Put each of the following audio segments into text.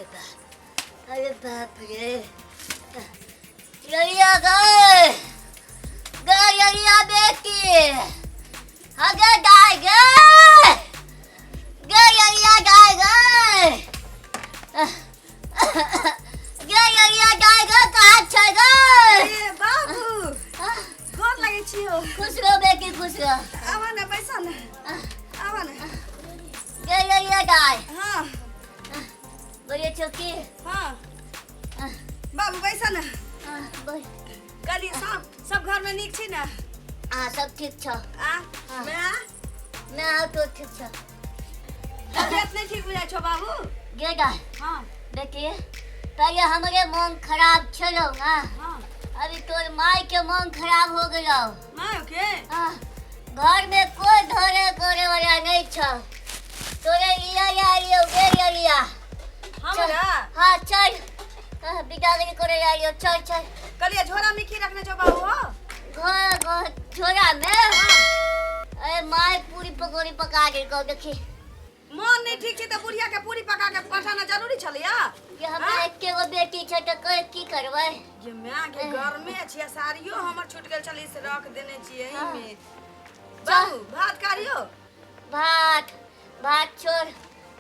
अरे बाप, अरे बाप रे। ललिया गए गए, ललिया बेटी अगे दाई गए गए, ललिया दाई गए गए, ललिया दाई गए, कहाँ छै गए? ए बाबू, गोर लगै छी हो। खुश रहो बेटी, खुश रहो। आवा ने, बैसा ने, आवा ने। गए ललिया दाई। हाँ। बोलिए चौकी। हाँ बाबू, बैसा ने। बोल। कहली सब सब घर में नीक छी ने? हाँ, सब ठीक छौ। आ? हाँ। मैं मैं आउ तो ठीक छौ। तबियत नहीं ठीक बुझाइ छौ बाबू? गे दाई। हाँ। बेटी, पहले हमरे मन खराब छलो ना। हाँ। अभी तोर माई के मन खराब हो गयो। माय के? हाँ, घर में कोई धरे करे वाला नहीं छो। तोरे लिया या लियो गे लिया लिया। हमरा? हाँ, चल। हाँ, बिदागरी करे आइयो, चल चल। कहलिए झोरा में की रखने छौ बाबू हो? घर घर झोरा में? अरे माय पूरी पकौड़ी पका दे को देखी। मन नहीं ठीक छै तऽ बुढ़िया के पूरी पका के पठाना जरूरी छलैया? जे हमरा एके गो बेटी छै तऽ कह की करबै? जे माय के गरमे छियै, साड़ियो हमर छूट गेल छलै से रख देने छियै एहिमे। बाबू, भात काढ़ियो। भात भात छोड़,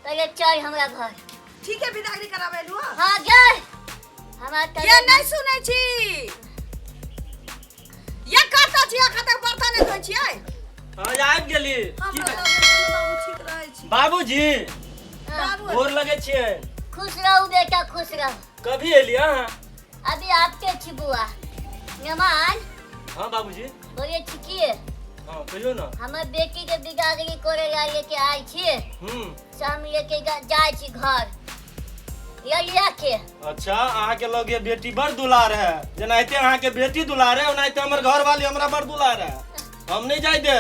पहिले चल हमरा घर। ठीक है, बिदागरी कराबै एलु हँ? हाँ गए, हमरा ये तबियत नहीं सुनै छी, ये कतऽ छी? अखन तक बर्तन नहि धोइ छियै? हाँ, आबि गेली। हम की तऽ बाबू ठीक रहै छी। बाबूजी। हाँ, बाबू। गोर लगे छियै। खुश रहू बेटा, खुश रहू। कभी एलियै अहाँ? अभी आपके छी बुआ मेहमान। हाँ बाबूजी। बोले छी की? हाँ, कहियौ ने। हमर बेटी के बिदागरी करे ला लेके आयल छी। से हम लेके जाइ छी घर लिया के। अच्छा, अहाँके लगे बेटी बड़ दुलार है। जेनाहिते अहाँके बेटी दुलार है, ओनाहिते हमर घर वाली हमरा बड़ दुलार है। हम नहीं जाय दे।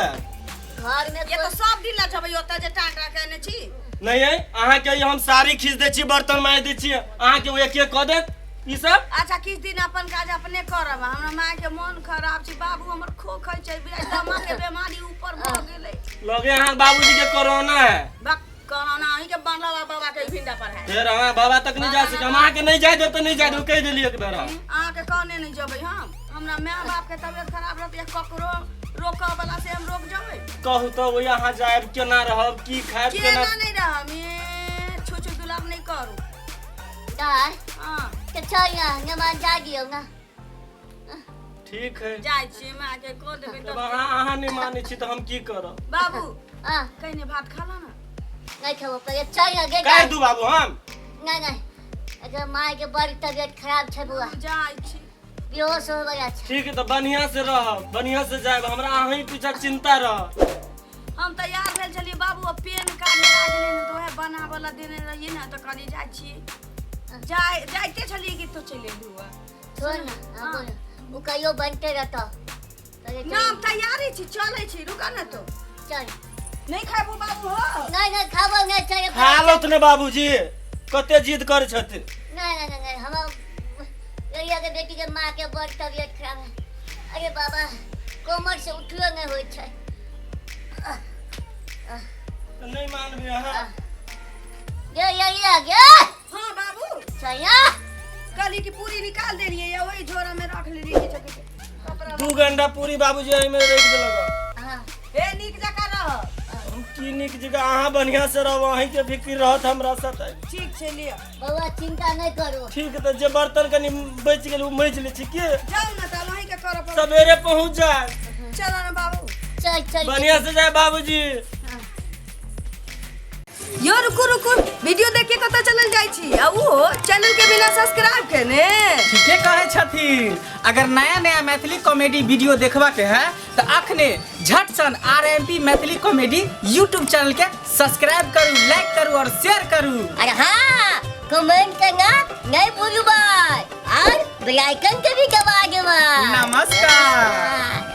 घर में ये तऽ सब दिन ला जबै ओतऽ जे टांग केने छी। नहीं है, अहाँके ई हम साड़ी खींच दै छी, बर्तन मारि दै छी, अहाँके ओ एक एक कऽ देत ई सब? अच्छा, किछु दिन अपन काज अपने करब। हमरा माय के मन खराब छै बाबू, हमर खोखै छै, दमा के बीमारी ऊपर भऽ गेलै। लगे अहाँ बाबूजी के कोरोना है। बक, कोरोना अहीं के बनल बा बाबा के भिंडा पर है। फेर अहाँ बाबा तक नहीं जा सके। हम अहाँके नहीं जाय देब तऽ नहीं जाय देब, कहि देलियै एक बेर हम। अहाँके कहने नहीं जबै हम। हमरा माय बाप के तबियत खराब रहतै, ककरो रोकऽ वाला से हम रोक जबै? कहू तऽ ओहि अहाँ जायब, केना रहब, की खायब, केना? केना नहीं रहब? ए छू छू दुलार नहीं करू। दाय। हाँ। तऽ चल ना नमान, जा दियौ ना। ठीक है। जाइ छियै, माय के कह देबै। जब तऽ अहाँ अहाँ नहीं मानै छी तऽ हम की करब? बाबू। हाँ। कहिने भात खा ला ना। नहीं खेबो, पहिले चल ना गे। काटि दू बाबू हम? नहीं नहीं, एकर माय के बड़ तबियत खराब छै बुआ। जाइ छी। बेहोश होय वाला छै। ठीक है, तऽ बढ़िया से रहब, बढ़िया से जायब। हमरा अहीं पीछा चिंता रह। हम तैयार भेल छलियै बाबू, आ पेन कार्ड हेरा गेलै ने, तऽ वएह बनाबऽ लए देने रहियै ने, तऽ कहलियै जाइ छी। जाय जाइते छलियै कि तो चलि एलहुँ हँ। छोड़ ना। हाँ, बोल, ओ कहियो बनते रहतो, पहिले ना, चल। हम तैयारी छी, चलै छी, रुका ने तो। चल। नहीं खाबू बाबू हो? नहीं नहीं, खाबो नहीं, चल। खा लौत ने बाबूजी, कते जिद करै छथिन। नहीं नहीं नहीं, नहीं, हम लड़िया के बेटी के माँ के बड़ तबियत खराब है। अरे बाबा, कोमर से उठलो नहीं होइ छै। तऽ नहि मानबै अहाँ? गे लड़िया गे। हाँ बाबू। चलिया। कहली कि पूरी निकाल देलियै या वही झोरा में रख लेलियै किछो कपड़ा। दू गंडा पूरी बाबूजी एहिमे राखि देलक। हाँ। हे, नीक जकाँ रह। हम की नीक जगह? अहाँ बढ़िया से रहब, अहीं के फिक्र रहत हमरा साथ। ठीक छै, लिअ। बौआ, चिंता नहीं करू। ठीक, तऽ जे बर्तन कनि बचि गेल ओ माजि लै छी की? जाउ ने तऽ वही के करऽ पड़त। सवेरे पहुँच जाए। चलो ने बाबू। चल चल। बढ़िया से जाए बाबूजी। यो रुकू रुकू, वीडियो देख के कतऽ चलल जाइ छी आ उहो चैनल के बिना सब्सक्राइब केने? ठीके कहै छथिन। अगर नया नया मैथिली कॉमेडी वीडियो देखबा के है तऽ अखने झट सन RMP Maithili comedy YouTube channel के सब्सक्राइब करू, लाइक करू और शेयर करू। अरे हाँ, कमेंट करना नहीं भूलू भाई और बेल आइकन के भी दबा देबा। नमस्कार। हाँ।